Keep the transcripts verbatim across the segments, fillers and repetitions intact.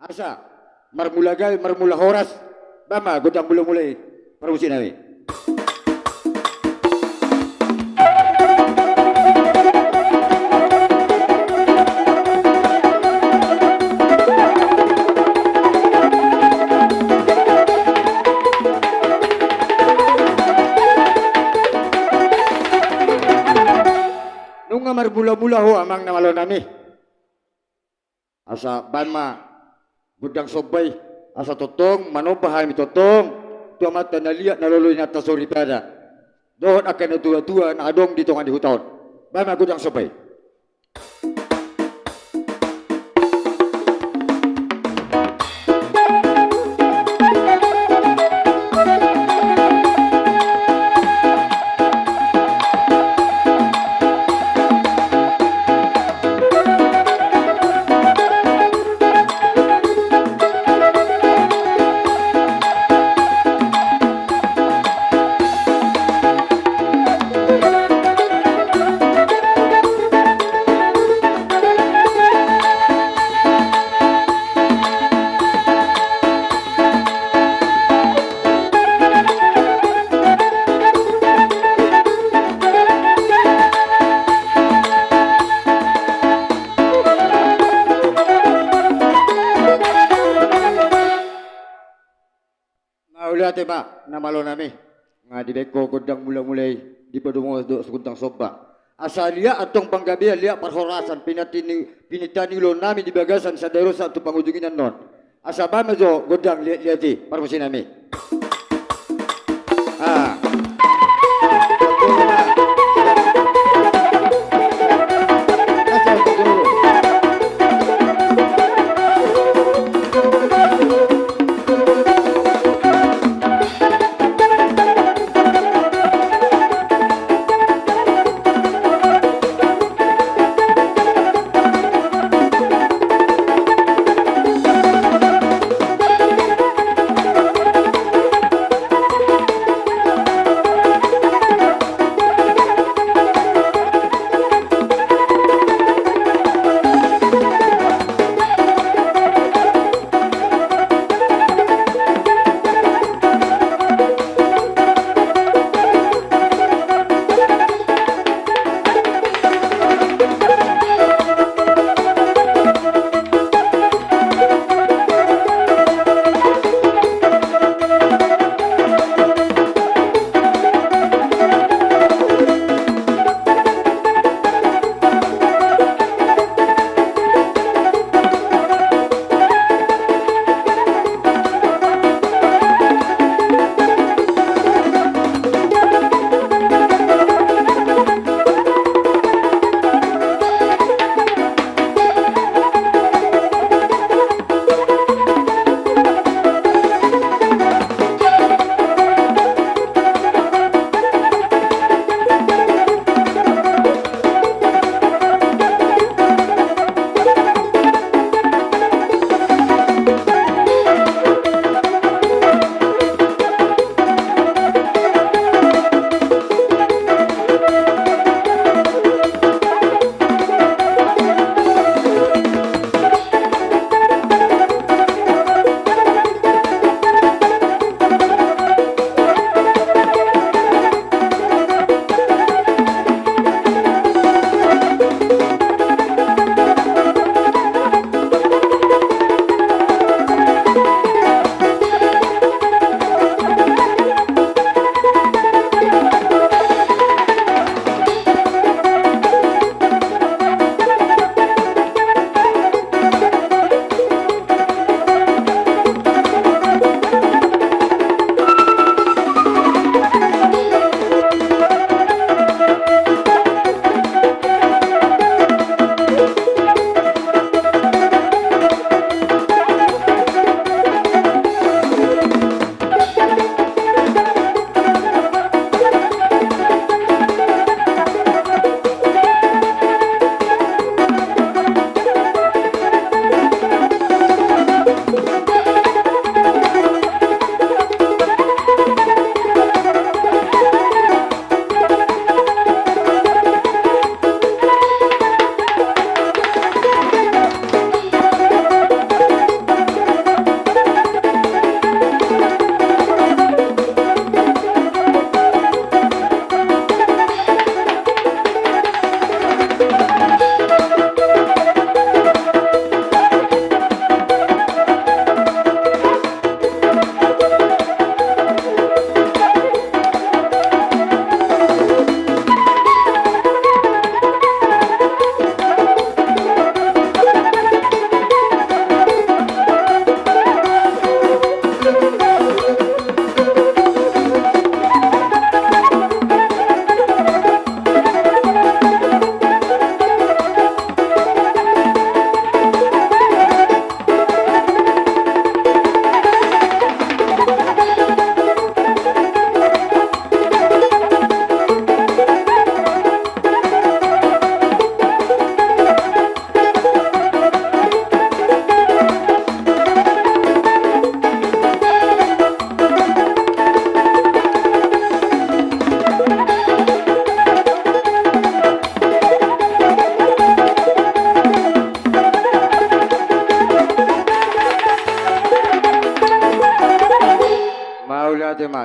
Asa marmula gabe, marmula horas. Bahen ma gondang mula-mula i, parmusik nami. Nunga marmula-mula ho amang na malo nami. Asa bahen ma gondang somba i, asa tongtong manomba hami tongtong tu Amanta na liat, na lolo, inanta soripada dohot angka natua-tua na adong di tonga ni huta on. Bahen ma gondang somba i. Mauliate ma na malo nami. Nga dibaen ho gondang mula-mula i, dipadomu do gondang somba. Asa liat antong panggabean, liat parhorasan, pinatini, pinitani ulaon nami di bagasan sadari on sahat tu pangujungi annon. Asa bahen ma jo gondang liat-liat i, parmusik nami. Ah.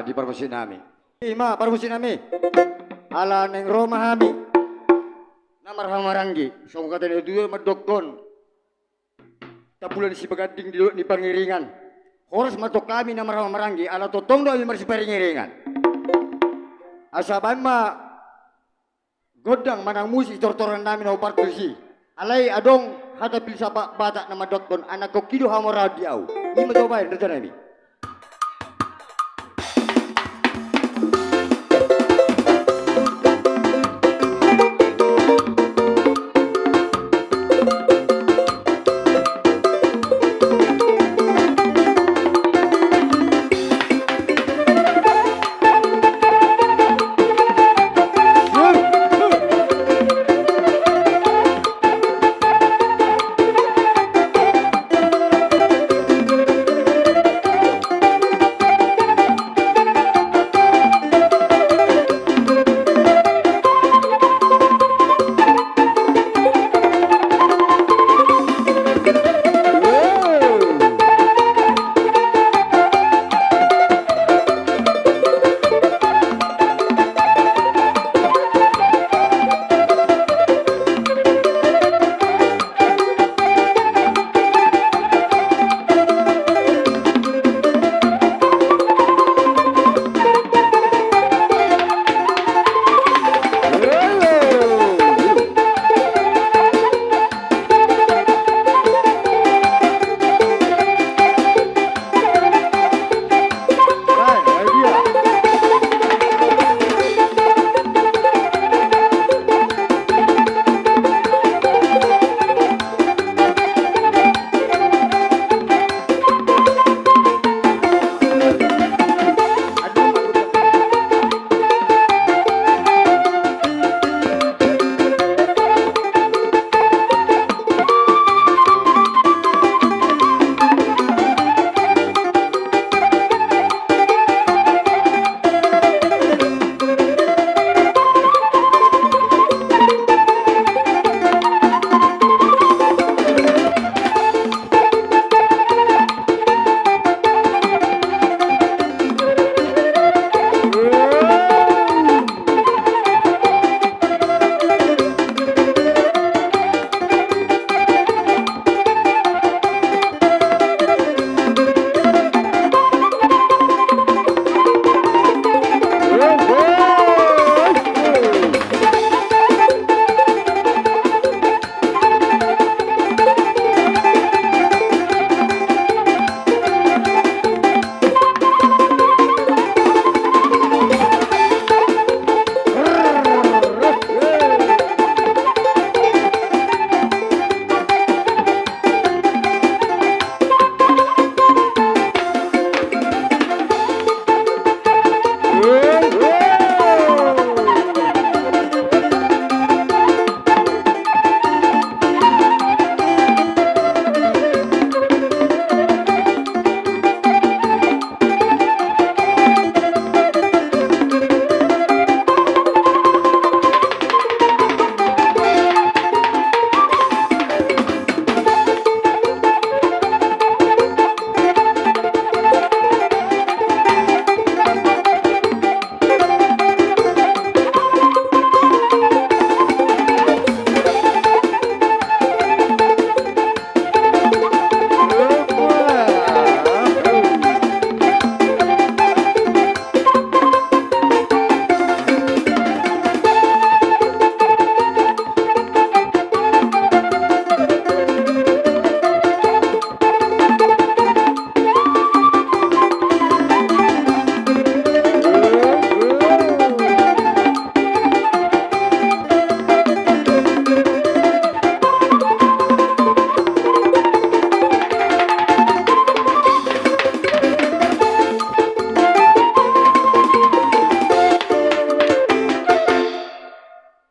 di pargonsi nami. Ima pargonsi nami. Ala naeng ro ma hami na marhahamaranggi, songon hata ni natuatua mandokkon, tapulan sipaganding di dolok ni pangiringan. Horas ma tong hami na marhahamaranggi, ala tongtong do hami marsipangiringan. Asa baen ma gondang manang musik di tortoran nami na hombar tusi. Alai adong hata pilsafat Batak na mandokkon, anak koki do hamoraon di au. Ima jo baen raja nami.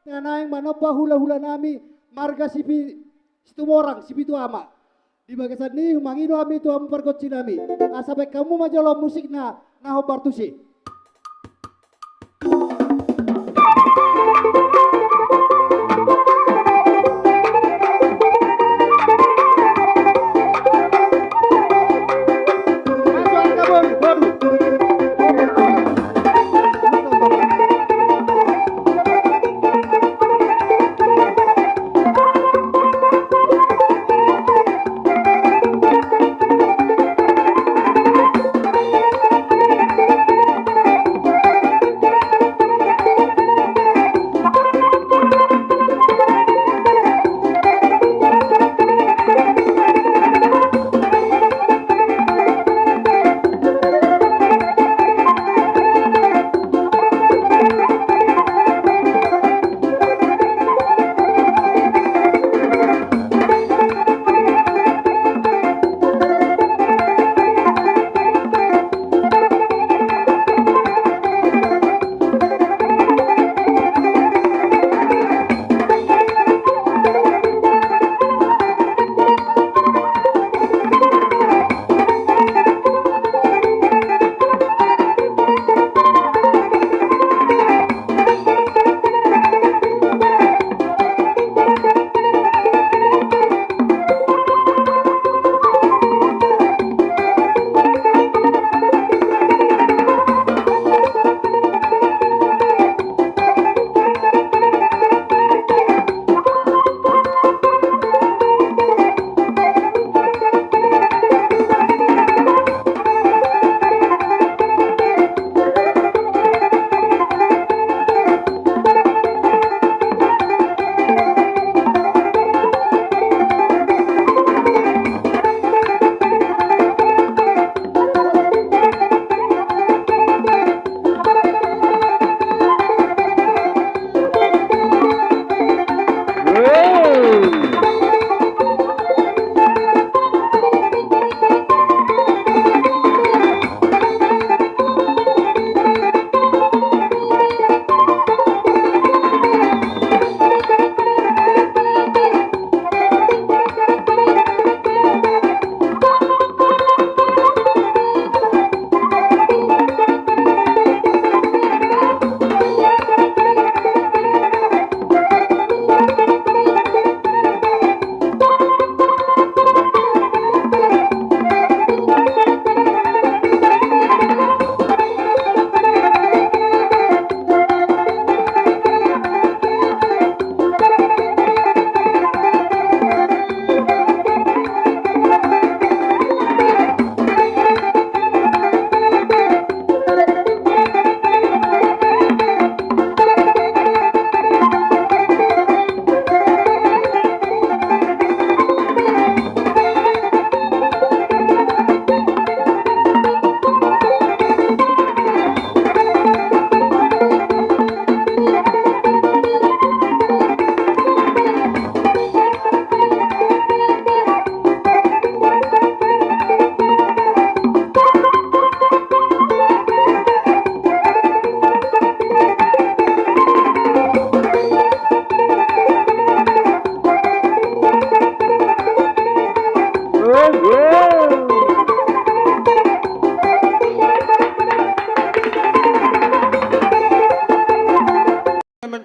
Na naeng manompa hulahula nami marga Sipi-, Situmorang, Sipitu Ama. Di bagasan i, mangido hami tu hamu pargonsi nami. Asa baen hamu ma jolo musikna na hombar tusi.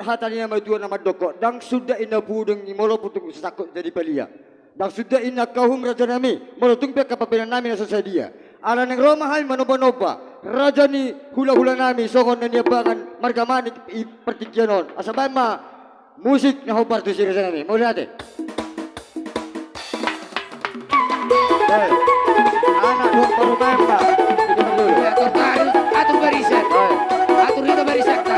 Hata ni na matua na mandok, ndang suda inna pudeng ni molo tung sasangkot jadi palia. Ndang suda inna angka uhum raja nami, molo tung pe angka pambahenan nami na so sadia. Ala naeng ro ma hami manomba-nomba raja ni hula-hula nami songon na niambangan marga Manik i partingkian on. Asa baen ma musik na hombar tusi raja nami. Mauliate. Anak dong baru main, Pak. Atur, atur barisan. Atur itu barisan.